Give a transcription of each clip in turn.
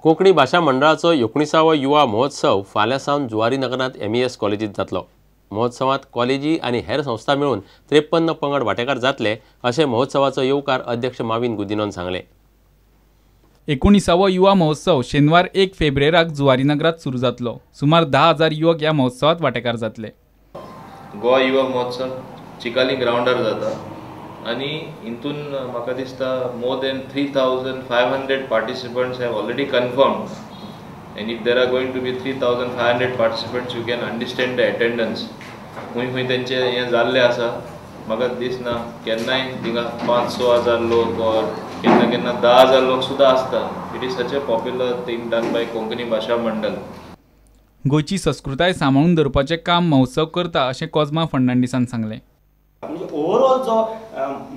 कोंकणी भाशा मंडळाचो 19वो युवा महोत्सव फाल्यां सावन जुवारी नगरांत MES कॉलेजींत जातलो. महोत्सवांत कॉलेजी आनी हेर संस्था मेळून 53 पंगड वांटेकार जातले अशें महोत्सवाचो येवकार अध्यक्ष माविन गुदिनोन सांगलें. 19वो युवा महोत्सव शेनवार 1 फेब्रुवारीक जुवारी नगरांत सुरू जातलो. सुमार 10,000 युवक ह्या महोत्सवात वांटेकार जातले. गोवा युवा महोत्सव चिकाली ग्रावंडार जाता आनी हितून म्हाका दिसता more than 3,500 participants have already confirmed and if there are going to be 3,500 participants you can understand the attendance. खंय खंय तेंचें हें जाल्लें आसा. म्हाका दिसना केन्नाय थिंगा 5-6 हजार लोक ऑर केन्ना केन्ना 10,000 लोक सुद्दां आसता. It is such a popular thing done by Konkani Bhasha Mandal. गोंयची संस्कृताय सांबाळून दवरपाचें काम महोत्सव करता अशें कोजमा फर्नांडीसान सांगलें. म्हणजे ओवरऑल जो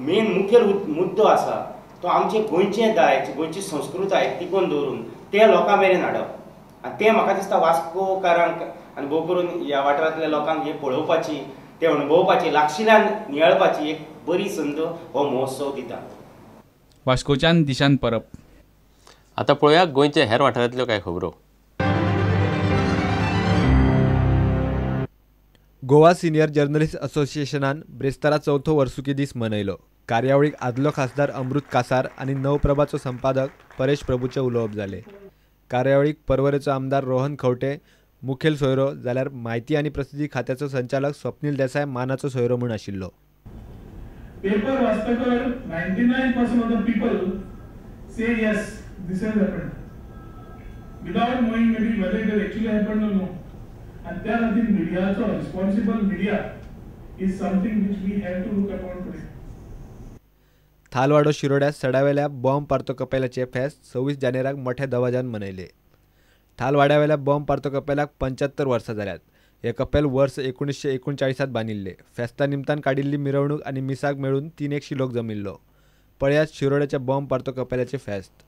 मेन मुखेल मुद्दो आसा तो आमचें गोंयचें दायज, गोंयची संस्कृताय टिकोवन दवरून ते लोकां मेरेन हाडप आनी तें म्हाका दिसता वास्कोकारांक आनी भोव करून ह्या वाठारांतल्या लोकांक हें पळोवपाची, ते अणभवपाची, लागशिल्ल्यान नियाळपाची एक बरी संद हो महोत्सव दिता. वास्कोच्यान दिशान परब. आतां पळोवया गोंयच्या हेर वाठारांतल्यो कांय खबरो. गोवा सिनियर जर्नलिस्ट असोसिएशनान ब्रेस्तारा चवथो वर्सुकी दीस मनयलो. कार्यावळीक आदलो खासदार अमृत कासार आनी नवप्रभाचो संपादक परेश प्रभूचें उलोवप जालें. कार्यावळीक पर्वरेचो आमदार रोहन खंवटे मुखेल सोयरो जाल्यार म्हायती आनी प्रसिद्धी खात्याचो संचालक स्वप्नील देसाय मानाचो सोयरो म्हूण आशिल्लो. पेपर वाचतकर 99% of the people say yes, this has happened without knowing maybe whether it has actually happened or no. आनी त्या खातीर मिडियाचो responsible media is something which we have to look upon today. Thalwaddo शिरोड्या सड्यावेल्या बॉम्ब पार्तो कपेलाचे फेस्त 26 जानेराक मोठ्या दबाज्यान मनयले. थालवाड्यावेल्या बॉम्ब पार्तो कपेलाक 75 वर्सां जाल्यात. हे कपेल वर्स 1939 बांदिल्ले. फेस्ता निमतान काडिल्ली मिरवणूक आनी मिसाक मेळून 300 लोक जमिल्लो. पळयात शिरोड्याच्या बॉम्ब पार्तो कपेलाचे फेस्त.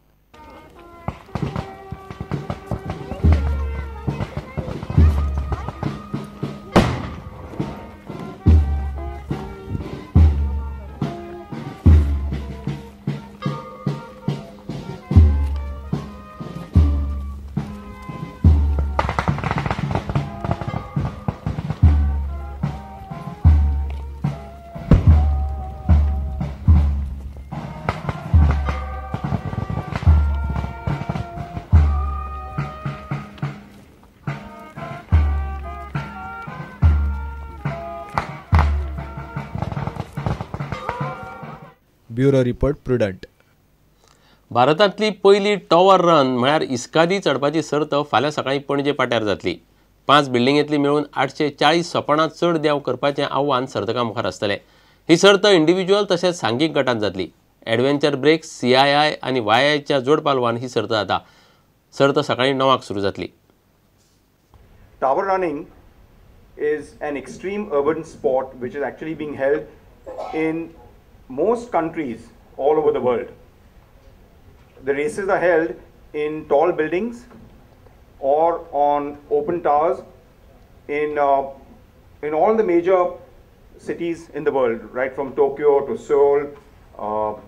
Bureau report, Prudent. भारतांतली पयली टॉवर रन म्हळ्यार इस्कादी चडपाची सर्त फाल्यां सकाळीं पणजे पाट्यार जातली. 5 बिल्डिंगेंतली मेळून 840 सोपणां चड देंव करपाचें आव्हान सर्तकां मुखार आसतलें. ही सर्त इंडिव्हिज्युअल तशेंच सांघीक गटांत जातली. एडवेंचर ब्रेक, CII आनी YIच्या जोडपालवान ही सर्त जाता. सर्त सकाळीं 9 सुरू जातली. Tower running is an extreme urban sport which is actually being held in most countries all over the world. The races are held in tall buildings or on open towers in all the major cities in the world, right from Tokyo to Seoul,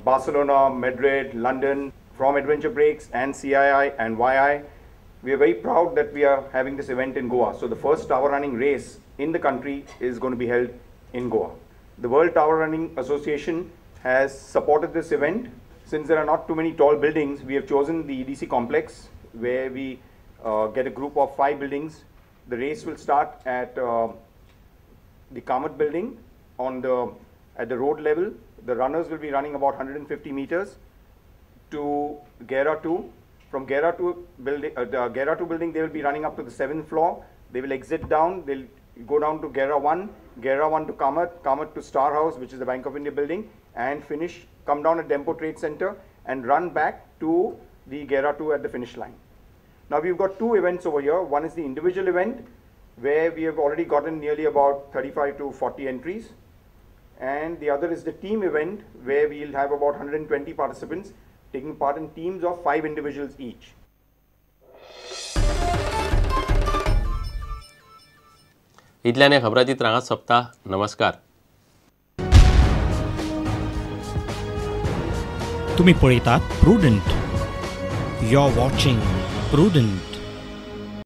Barcelona, Madrid, London. From Adventure Breaks and CII and YI, we are very proud that we are having this event in Goa. So the first tower running race in the country is going to be held in Goa. The World Tower Running Association has supported this event. Since there are not too many tall buildings, we have chosen the EDC complex where we get a group of 5 buildings. The race will start at the Kamat building at the road level. The runners will be running about 150 meters to Gera 2. From Gera 2 building, the Gera 2 building, they will be running up to the 7th floor. They will exit down. They'll go down to Gera 1, Gera 1 to Kamat, Kamat to Star House, which is the Bank of India building, and finish, come down at Dempo Trade Center and run back to the Gera 2 at the finish line. Now we've got 2 events over here. One is the individual event where we have already gotten nearly about 35 to 40 entries. And the other is the team event where we'll have about 120 participants taking part in teams of 5 individuals each. इतल्याने खबराची रांगात सोंपता. नमस्कार. तुम्ही पळयतात Prudent. You are watching prudent.